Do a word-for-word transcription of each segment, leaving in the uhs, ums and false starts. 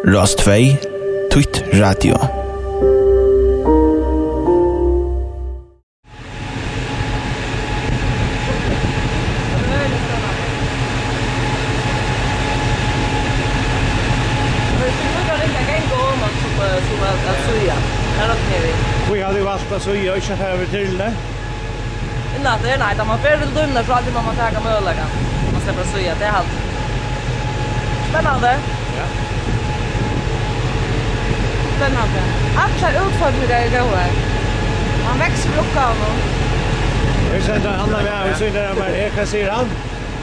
Rás tvey, títt radio. Hví hava tit valt at síggja og ikki at fara við tyrluni? Inn aftur, nei, tá man fer til tímuna, so altso má man taka møguleikan. Man sleppur at síggja, tað er halt. Spennandi. Ja. Spennandi. Allar útfordringar eru góðar. Man veksur við uppgávunum. Her stendur ein annar maður og sýnir mær her. Hvat sigur hann?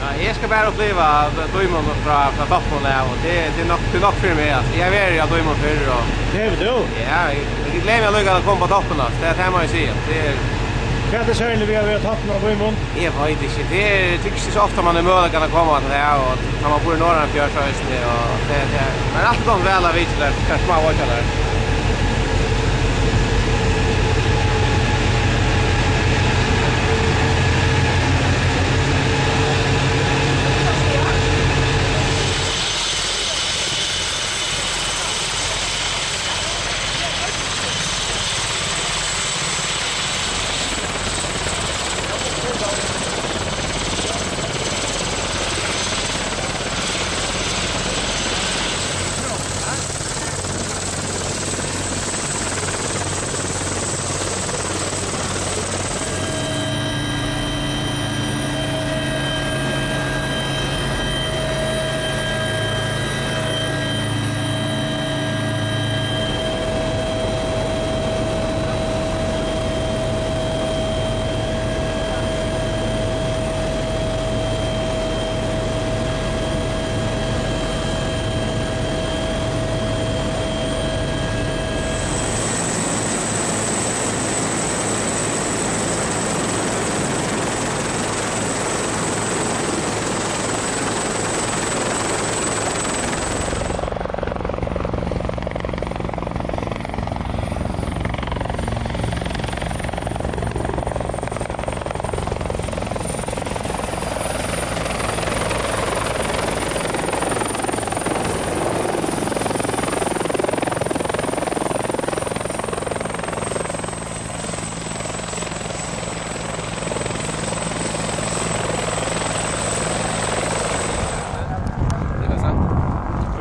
Ja, eg skal bara uppliva Dímun frá, frá toppinum av, og tað, tað er nokk, tað er nokk fyri meg, altso. Eg havi verið á Dímun fyrr, og Hevur tú? Ja, eg, eg gleði meg líka at koma upp á toppin, altso. Tað, tað má eg siga. Tað er Hvat er serligt við at vera á toppinum av Dímun? Eg veit ikki. Tað er, tað er ikki so ofta man hevur møguleikan at koma til tað, og tá man býr norðanfyri, so eisini, og tað, tað, men alt er dámt væl at vitja har, har smáar oyggjar har.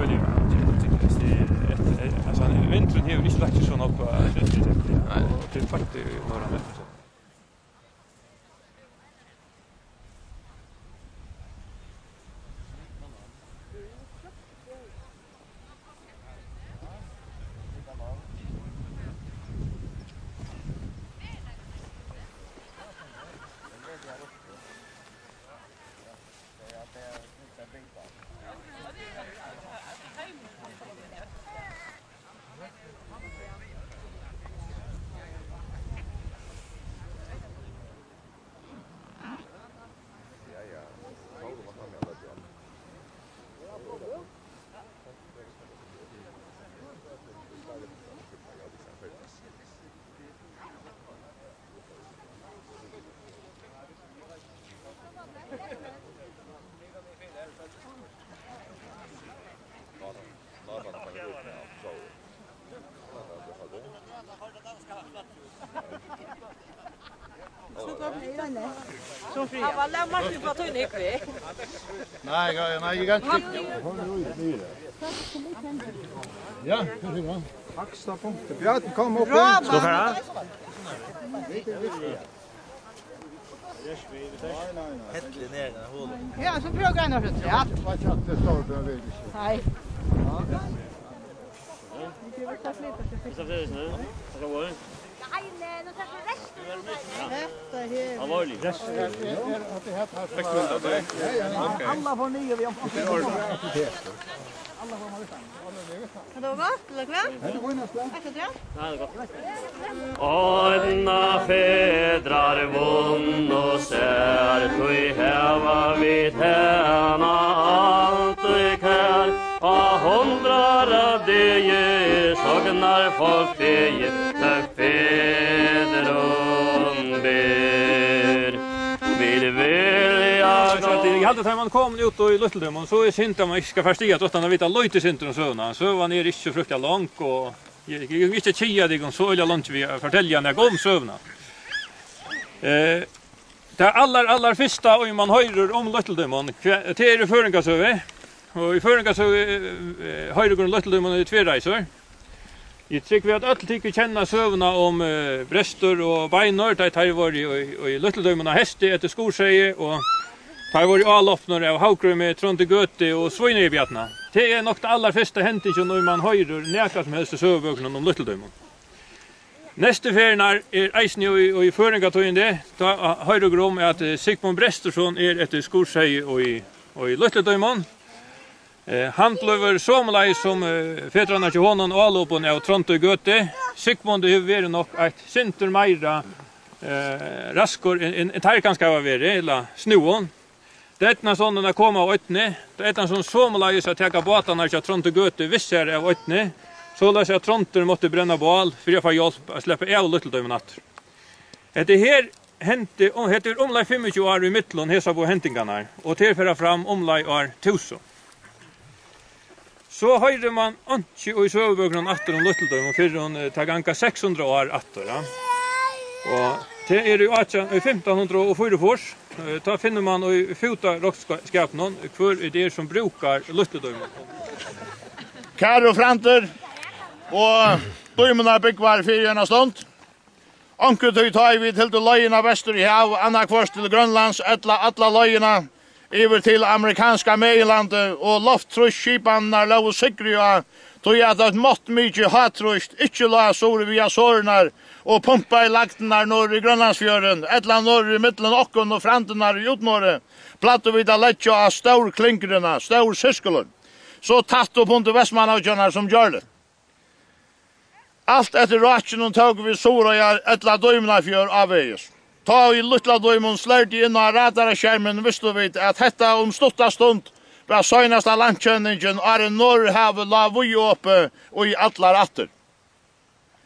Øgiliga. Altso, vindurin hevur ikki lagt seg so nógv á, nei, og tað er faktiskt meira enn Hann var lært Martin på tøyne, ikke vi? Nei, nei, nei, jeg kan ikke. Ja, Hakstad punktum. Bjørn, kom opp. Skal vi fara? Hellig ned i den holen. Ja, so prøv å greie noe. Ja. Nei. Hvis jeg ser det sånn, så kan det gå. Hetta her. Alvorlig. Alla får nýggja við. Alla får nýggja. Hvat var gott? Ella hvat? Hetta er fínasta. Hetta er tað? Nei, tað er gott. Árnafedrar vunnu sær, tí hava vit hana altíð kær. Á hundraða degi sognar fólk fegið, tøkk fedrum ber. Vit vilja Tá man komin út í Lítlu Dímun, so er synd, at man ikki skal fara stiga uttan at vita lítið sindur um søguna. Søgan er ikki so fryktiga long, og eg, eg, eg vil ikki keða tykkum so øgiliga leingi við at fortelja nakað um søguna. Eh, tað allar, allar fyrsta, ið man hoyrir um Lítlu Dímun, hva-, tað er í føroyingasøgu. Og í føroyingasøgu, eh, eh, hoyrir okur um Lítlu Dímun í tvær reisur. Eg trúgvi, at øll tykkara kenna søguna um, eh, Brestur og Beinir, tá teir vóru í, í, í Lítlu Dímun á hesti eftir skurðseyði, og teir vóru álopnir av Havgrími, Tróndi Gøtu og Svínoyubjarna. Tað er nokk tað allarfyrsta hendingin, ið man hoyrir nakað sum helst í søgubókunum um Lítlu Dímun. Næstu ferðina er eisini í, í Føroyingatíðindi, tá hoyrir okur um, at, eh, Sigmund Bresturson er eftir skurðseyði í, í Lítlu Dímun. Eh, hann blívur somuleiðis sum, eh, fedrarnar hjá honum, álopin av Tróndi Gøtu. Sigmundur hevur verið nokk eitt sindur meira, eh, raskur enn, enn, enn teir kanska hava verið, ella snúðin. Tá eydnaðist honum at koma av oynni, tá eydnaðist honum somuleiðis at taka bátarnar hjá Tróndi Gøtu við sær av oynni, soleiðis at Tróndur mátti brenna bál fyri at fáa hjálp at sleppa av Lítlu Dímun aftur. Hetta her hendi, um, hetta er umleið fimmogtjúgu ár ímillum hesar báðar hendingarnar, og tær fara fram umleið ár túsund. So hoyrir man einki í søgubókunum aftur um Lítlu Dímun fyrr enn, eh, tað ganga seks hundrað ár aftur, ja. Og tað er í átjan, í fimtan hundrað og fýraogfýrs, eh, tá finnur man í fútaroktskapinum, hvør er tað sum brúkar Lítlu Dímun. Kæru frændur og Dímunarbúgvar fyri eina stund. Onkuntíð tá ið vit hildu leiðina vestur í hav, annaðhvørt til Grønlands ella alla leiðina yvir til amerikanska meginlandið, og lofttrýstskipanirnar lógu sigri á, tí at eitt máttmikið hátrýst ikki lá suður við Azorurnar og pumpaði lagnirnar norður í Grønlandsfjørðin ella norður ímillum okkum og frændirnar í Útnoregi, plagdu vit at leggja á stórklyngruna, stórsiskulin, so tætt upp undir Vestmannaoyggjarnar sum gjørligt. Alt eftir rákinum tóku vit Suðuroyar ella Dímunarfjørð ávegis. Tá ið Lítla Dímun slærdi inn á radarskermin, vistu vit, at hetta um stutta stund var seinasta landkenningin, áðrenn Norðurhavið lá víðopið í allar ættir.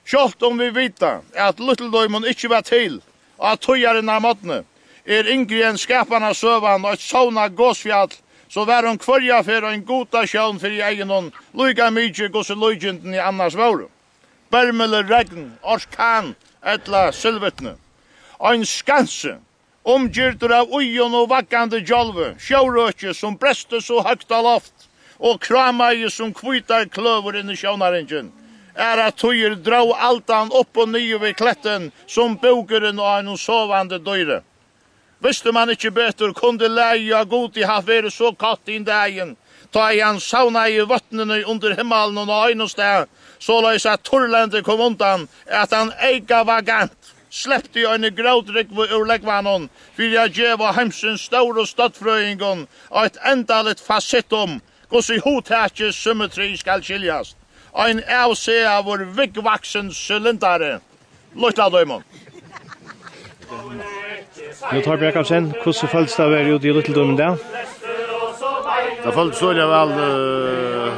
Sjálvt um vit vita, at Lítla Dímun ikki var til á tíðarinnar morgni, er yngri enn skapanasøgan eitt sovnað gosfjall, so var hon hvørja ferð ein gudasjón fyri eygunum, líka mikið hvussu líkindini annars vóru. Bermiliregn, orkan ella silvitni. Ein skansi, umgyrdur av íðum og vaggandi gjálvi, sjórøki, sum breisti so høgt á loft og krámaði sum hvítar kløur inn í sjónarringin. Aðrar tíðir dró aldan upp og niður við klettin sum búkurin á einum sovandi dýri. Visti mann ikki betur, kundi lagið á Gudi havt verið so kátt hin dagin, tá ið hann savnaði vøtnini undir himmalin á einum stað, soleiðis at turrlendið kom undan, at hann eyka vagant slepti eini grótrúgvu úr lógvanum fyri at geva heimsins stóru støddfrøðingum eitt endaligt fasittum, hvussu hugtakið symmetri skal skiljast. Ein avsagaður, viðvaksin sylindari. Lítla Dímun. Nú, Tórbjørn Jakobsen, hvussu følist tað at vera úti í Lítlu Dímun í dag? Tað følist øgiliga væl, eh,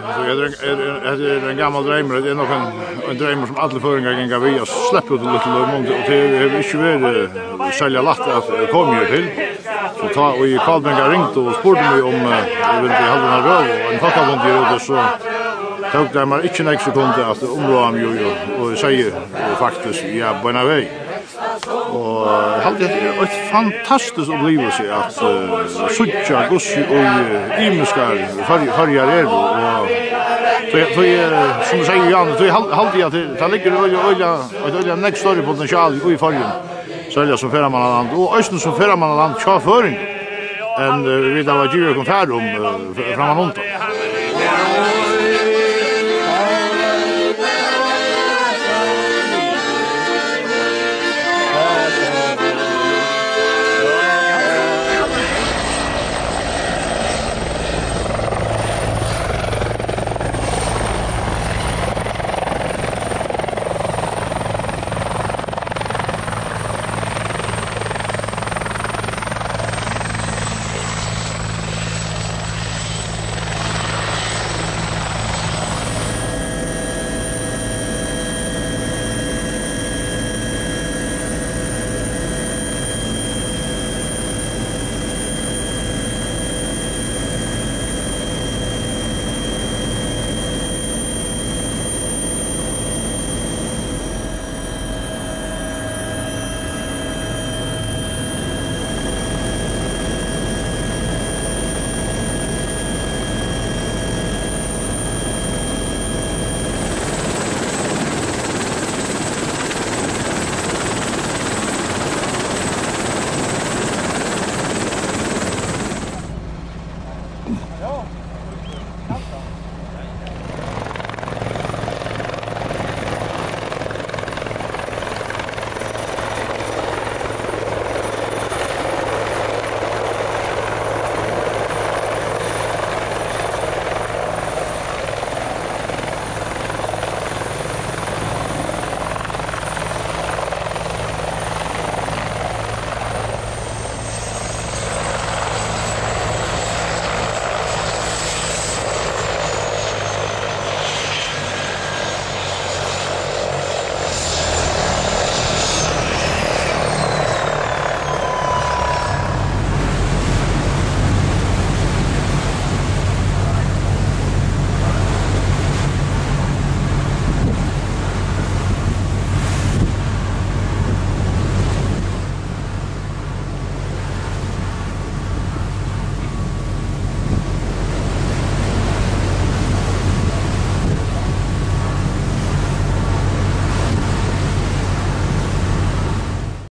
so hetta er ein, er, er, hetta er ein gamal dreymur, hetta er nokk ein, ein dreymur sum allir føroyingar ganga við, at sleppa út í Lítlu Dímun, og tað hevur ikki verið, eh, serliga lætt at, eh, koma her til. So tá ið Kálbingar ringdu og spurdu meg um, eh, eg vildi halda eina røðu og ein fólkafundur her úti, so tók tað mær ikki nógv sekundi at umráða meg, og, og, og eg segði, eh, faktiskt ja beinanvegin. Og eg haldi, at tað er ein fantastisk uppliving at, eh, síggja, hvussu, eh, ymiskar Føroy-, Føroyar eru. Og tí, tí, eh, sum eg sigi, Jan, tí hal-, haldi eg, at tað, tað liggur øgiliga, øgiliga, eitt øgiliga nógv størri potential í Føroyum, serliga sum ferðamannaland, og eisini sum ferðamannaland hjá føroyingum, enn, eh, vit hava givið okkum far um, eh, f-, frammanundan.